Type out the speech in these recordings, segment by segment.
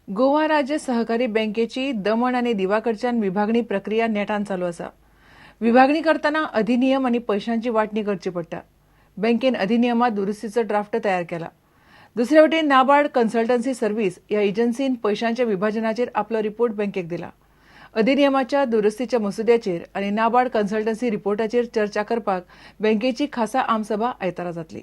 गोवा राज्य सहकारी बँकेची दमण आनी दिवा कडच्यान विभागणी प्रक्रिया नेटान चालू आसा. विभागणी करतना अधिनियम आनी पैशांची वांटणी करची पडटा. बँकेन अधिनियमात दुरुस्तीचो ड्राफ्ट तयार केला. दुसरे वटेन नाबार्ड कन्सल्टन्सी सर्व्हिस ह्या एजन्सीन पैशांच्या विभाजनाचेर आपलो रिपोर्ट बँकेक दिला. अधिनियमाच्या दुरुस्तीच्या मसुद्याचेर आनी नाबार्ड कन्सल्टन्सी रिपोर्टाचेर चर्चा करपाक बँकेची खासा आमसभा आयतारा जातली.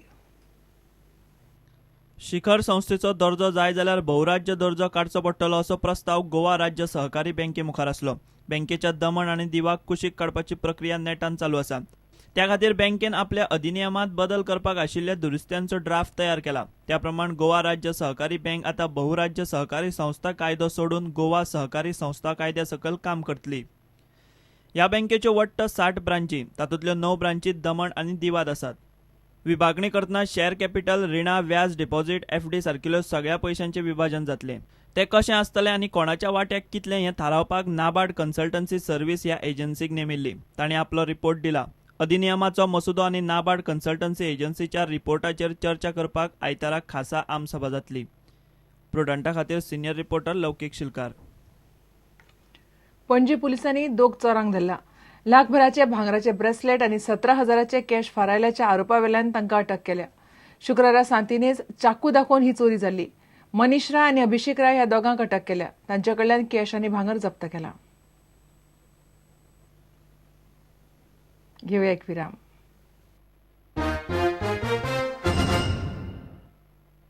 शिखर संस्थेचो दर्जो जाय जाल्यार भोवराज्य दर्जो काडचो पडटलो असो प्रस्ताव गोवा राज्य सहकारी बँके मुखार आसलो. बँकेच्या दमण आनी दिवाक कुशीक काडपाची प्रक्रिया नेटान चालू आसा. त्या खातीर बँकेन आपल्या अधिनियमांत बदल करपाक आशिल्ल्या दुरुस्त्यांचो ड्राफ्ट तयार केला. त्या प्रमाण गोवा राज्य सहकारी बँक आतां बहुराज्य सहकारी संस्था कायदो सोडून गोवा सहकारी संस्था कायद्या सकयल काम करतली. ह्या बँकेच्यो वट्ट 60 ब्रांची, तातूंतल्यो 9 ब्रांची दमण आनी दिवात आसात. विभागणी करतना शेअर कॅपिटल, रिणां, व्याज, डिपॉझिट, एफडी सारकिल्यो सगळ्या पैशांचें विभाजन जातलें. तें कशें आसतलें आनी कोणाच्या वांट्याक कितलें हें थारावपाक नाबार्ड कन्सल्टन्सी सर्व्हिस ह्या एजन्सीक नेमिल्ली. तांणी आपलो रिपोर्ट दिला. अधिनियमाचो मसुदो आनी नाबार्ड कन्सल्टन्सी एजन्सीच्या रिपोर्टाचेर चर्चा करपाक आयतारा खासा आमसभा जातली. प्रुडंटा खातीर सिनियर रिपोर्टर लौकीक शिलकार. पणजी पुलिसांनी 2 चोरांक धरला. लाखभराचे भांगराचे ब्रेसलेट आनी 17,000 कॅश फारायल्याच्या आरोपावेल्यान तांकां अटक केल्या. शुक्रारा सांतिनेज चाकू दाखोवन ही चोरी जाल्ली. मनीष राय आनी अभिषेक राय ह्या दोगांक अटक केल्या. तांचे कडल्यान कॅश आनी भांगर जप्त केला. घेवया एक विराम.